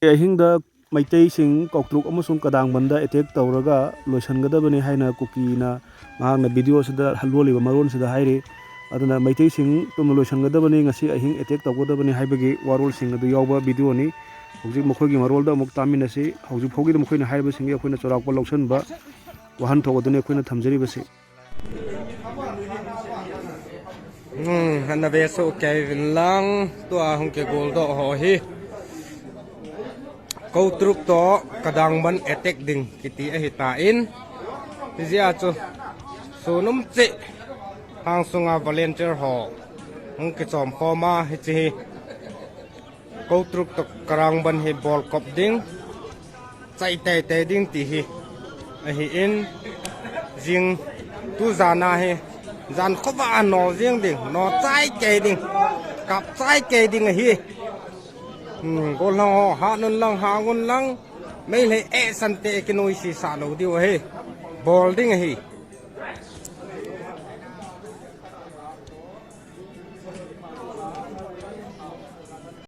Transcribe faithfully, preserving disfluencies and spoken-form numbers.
ꯑꯍꯤꯡꯗ ꯃꯩꯇꯩꯁꯤꯡ ꯀꯧꯇ꯭ꯔꯨꯛ ꯑꯃꯁꯨꯡ ꯀꯗꯥꯡꯕꯟꯗ ꯑꯦꯇꯦꯛ ꯇꯧꯔꯒ ꯂꯣꯏꯁꯤꯟꯒꯗꯕꯅꯤ ꯍꯥꯏꯅ ꯀꯨꯀꯤꯅ ꯃꯍꯥꯛꯅ ꯚꯤꯗꯤꯑꯣꯁꯤꯗ ꯂꯣꯜꯂꯤꯕ ꯃꯔꯣꯟꯁꯤꯗ ꯍꯥꯏꯔꯤ꯫ ꯑꯗꯨꯅ ꯃꯩꯇꯩꯁꯤꯡ ꯇꯨꯝꯅ ꯂꯣꯏꯁꯤꯟꯒꯗꯕꯅꯤ, ꯉꯁꯤ ꯑꯍꯤꯡ ꯑꯦꯇꯦꯛ ꯇꯧꯒꯗꯕꯅꯤ ꯍꯥꯏꯕꯒꯤ ꯋꯥꯔꯣꯜꯁꯤꯡ ꯑꯗꯨ ꯌꯥꯎꯕ ꯚꯤꯗꯤꯑꯣꯅꯤ꯫ ꯍꯧꯖꯤꯛ ꯃꯈꯣꯏꯒꯤ ꯃꯔꯣꯜꯗ ꯑꯃꯨꯛ ꯇꯥꯃꯤꯟꯅꯁꯤ꯫ ꯍꯧꯖꯤꯛ ꯐꯥꯎꯒꯤꯗ ꯃꯈꯣꯏꯅ ꯍꯥꯏꯔꯤꯕꯁꯤꯡꯒꯤ ꯑꯩꯈꯣꯏꯅ ꯆꯥꯎꯔꯥꯛꯄ ꯂꯧꯁꯤꯟꯕ ꯋꯥꯍꯟꯊꯣꯛ ꯑꯗꯨꯅꯤ ꯑꯩꯈꯣꯏꯅ ꯊꯝꯖꯔꯤꯕꯁꯤ꯫ ꯎꯝ, ꯍꯟꯅ ꯕꯦꯁꯨ ꯀꯦ ꯂꯥꯡ ꯇꯨ ꯑꯍꯨꯝ ꯀꯦ ꯒꯣꯜꯗꯣ ꯍꯣ ꯍꯤ꯫ ꯀꯧꯇ꯭ꯔꯨꯛꯇꯣ ꯀꯗꯥꯡꯕꯟ ꯑꯦꯇꯦꯛ ꯗꯤꯡ ꯀꯤꯇꯤ ꯑꯍꯤ ꯇꯥꯏꯟ꯫ ꯍꯤꯖꯤꯌꯥ ꯆꯨ ꯁꯨꯅꯨꯝ ꯆꯦ ꯍꯥꯡ ꯁꯨꯡꯉꯥ ꯚꯣꯂꯦꯟꯇꯤꯌꯔ ꯍꯣ ꯍꯨꯡ ꯀꯤ ꯆꯣꯝ ꯈꯣꯃ ꯍꯤ ꯆꯤ ꯍꯤ꯫ ꯀꯧꯇ꯭ꯔꯨꯛꯇꯣ ꯀꯔꯥꯡꯕꯟ ꯍꯤ ꯕꯣꯜ ꯀꯣꯞ ꯗꯤꯡ ꯆꯥꯏ ꯇꯥꯏ ꯇꯥꯏ ꯗꯤꯡ ꯇꯤ ꯍꯤ꯫ ꯑꯍꯤ ꯏꯟ ꯖꯤꯡ ꯇꯨ ꯖꯥꯅ ꯍꯤ꯫ ꯖꯥꯟ ꯈꯣꯕ ꯅꯣ ꯖꯤꯡ ꯗꯤꯡ ꯅꯣ ꯆꯥꯏ ꯀꯦ ꯗꯤꯡ ꯀꯥꯞ ꯆꯥꯏ ꯀꯦ ꯗꯤꯡ ꯑꯍꯤ꯫ ꯎꯝ, ꯒꯣꯜ ꯂꯪ ꯍꯣ, ꯍꯥꯠ ꯅꯨꯟ ꯂꯪ, ꯍꯥꯡ ꯎꯟ ꯂꯪ, ꯃꯩ ꯂꯩ ꯑꯦ ꯁꯟꯇꯦ ꯀꯤ ꯅꯣꯏ ꯁꯤ ꯁꯥ ꯂꯧ ꯗꯤꯎ ꯍꯦ꯫ ꯕꯣꯜ ꯗꯤꯡ ꯍꯤ꯫